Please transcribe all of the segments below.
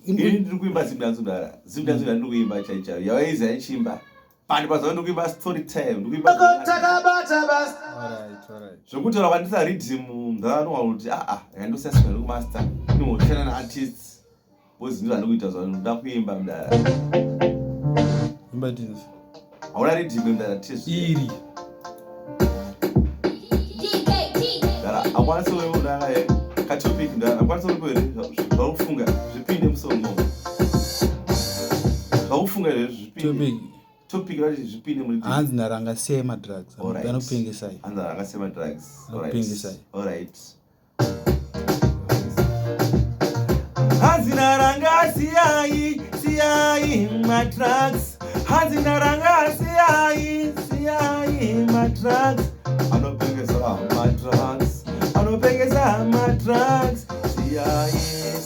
Ini ndiri kuimba zimdanzo mdara. Zimdanzo ndiri kuimba chai chai. Yawaizi aichimba. Pandi pazuva ndiri kuimba story time. Ndiri kuimba. Takabata basa. Alright, alright. Zvekutaura kwandisa rhythm mdara anowana kuti ah ah yandosiya sina ndikumaster. Ndinoshanda na artists. Boys ndizvo zvandikuita zvanoda kuimba mdara. Imba tinzi. Hauna rhythm mdara tizvi. Iri. Mdara akwanise wewe mdara eh. Ka topic mdara akwanise uripo here zvakufunga zvipinde musongo. Zvakufunga here zvipinde. Topic. Topic racho zvipinde muri. Hanzi naranga siyai madrugs. Alright. Anopengesai. Hanzi naranga siyai madrugs. Alright. Anopengesai. Alright. Hanzi naranga siyai siyai madrugs. Hanzi naranga siyai siyai madrugs. Anopengesa madrugs. Anopengesa madrugs. Siyai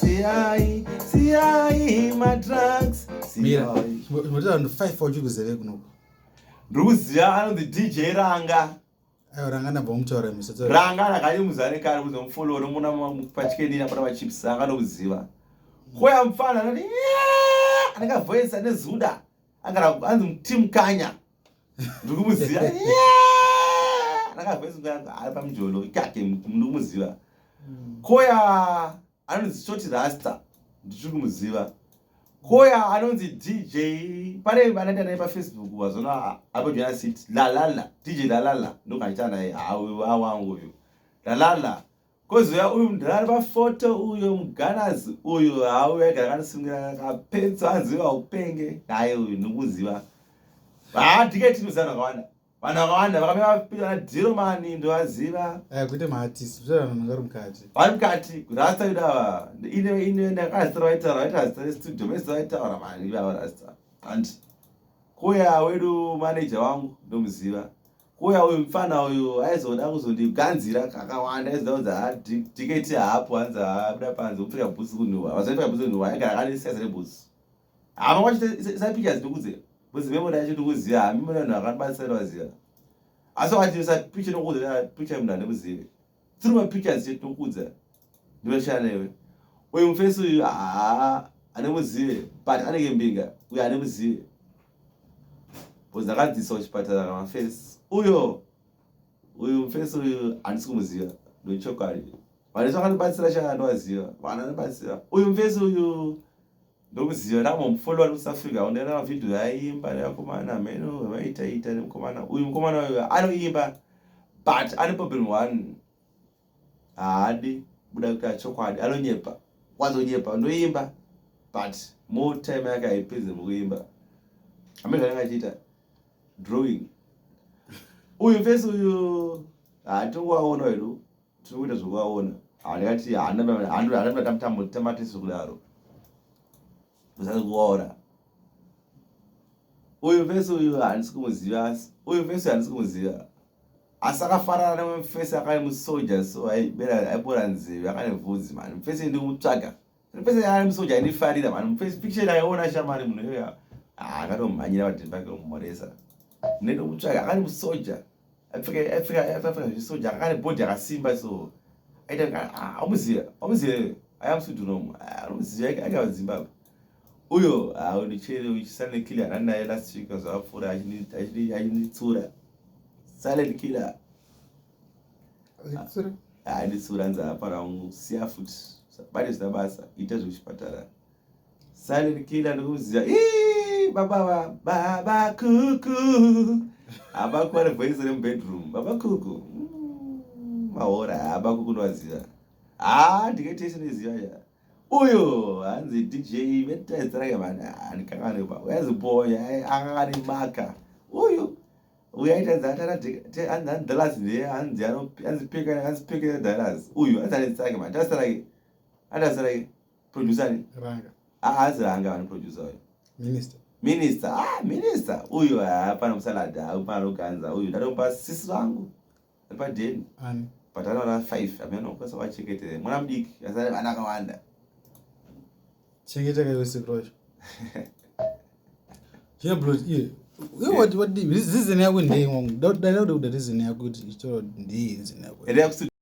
siyai siyai madrugs. Mira. Siyai. Chimbotaura vanhu 5 wachiri kuzeve kunoku. Ndiri kuziva anonzi DJ Ranga. Aiwa ranga ndabva mutaura misa. Ranga rakati muzane kare kuzomufollow nomuna pachikenini apana machips anga nokuziva. Koya mfana anoti "Yeah!" anenge voice ane zuda angara anzi team kanya. Ndiri kumuziva. "Yeah!" Anenge voice ngara ari pamujolo ikake ndiri kumuziva. Koya anonzi Short Rasta ndichiri kumuziva. Koya anonzi DJ pane vanoita naye paFacebook wazona apo Joina City lalala DJ lalala ndokaita naye hawu wangu uyu lalala kozouya uyu mudhara pafoto uyo muganazi uyu hauyu aigara akanisungira kapenso anziva upenge naye uyu ndikuziva haa DKT ndozana vakawanda vanhu vakawanda vakamira vapinda dhiromani ndovaziva Eh, kuite maartist, zvitaura vanhu vari mukati. vari mukati rasta idava ine ine ndakazita vaitaura vaita zita restudio vese vaitaura mani ivava rasta and kuya wedu manager wangu ndomuziva kuya uyu mufana uyu aizoda kuzondiganzira kakawanda aizoda kunzi ha DKT haapo hanzi haabuda panze kupfeka bhutsu kunhuhwa vazoipfeka bhutsu kunhuhwa aigara akanisaiza rebhutsu hama wacho isa pictures ndikudze bhutsu memory yacho ndikuziva hami mune vanhu vakabatsira vaziva asi wakati isa picture nokudza picture munhu andikuzive through my pictures chete tokudza ndinoshanda newe uyu mufesi uyu haa anemuzive but anenge mbinga uyu anemuzive because ndakadzidziswa kuchipatara kamafesi uyo uyu mufesi uyu handisi kumuziva ndochokwadi vanhu vese vakandibatsira shaa ndovaziva vanhu vanobatsira uyu mufesi uyu ndokuziva ndakambomufollowa kuSouth Africa undaona mavhidhiyo aiimba nevakomana mheno vaitaita nemukomana uyu mukomana uyu anoimba but ane problem one haadi kubuda kuita chokwadi anonyepa kwanzonyepa ndoimba but more time yake haipedze mukuimba hamene zvaanenge achiita drawing uyu mfesi uyu hatingowaona hedu tiri kuita zvekuvaona handikati handatamatisi kudaro usati kuvaona uyu mfesi uyu handisi kumuziva asi uyu mfesi handisi kumuziva asi akafanana nemwe mfesi akane musoja so aibera aibora nzeve akane vhudzi mani mfesi ndikumutsvaga mfesi akane musoja aindifarira mani mfesi picture aiona shamari munhu iyoyo akatomhanyira padheni pake kumhoresa ndinoenda kumutsvaga akane musoja aipfeka aipfeka aipfeka zvisoja akane bhodhi yakasimba so aita amuziva amuziva ayamusudunomu anomuziva aigara Zimbabwe uyo haundichere silent killer ranaye last week zvakapfuura achinditsura silent killer anditsura anzi hapana siya futi bate zvisina basa ita zvekuchipatara silent killer ndikuziva baba baba kuku habaku ane voice remubedroom baba kuku mahora haba kuku ndovaziva ha ndikaitese ndoziva ya uyo hanzi DJ vetezita rake mani handikanganwe uyanzi boya akakani maka uyu uyu aita hanzi Dallas ndiye hanzi hanzi peka hanzi peka Dallas uyu hanzi ane zita rake mani tazita rake andazita rake producer ni Ranga. hanzi Ranga vani producer uyu Minister. Minister ah minister uyu hapana musalad hapana luganza uyu ndatomupa sisi vangu ari padheni Ani. but anoona 5 amene okwanisa kuvacheketere mwana mudiki asi ane vana akawanda Chengeta kaiwe siku racho. Chine blood iye. Iwe what what reason yako ndei wangu. Dai dai kuda reason yako kuti ichitaura kuti ndei reason yako. Ende yakusi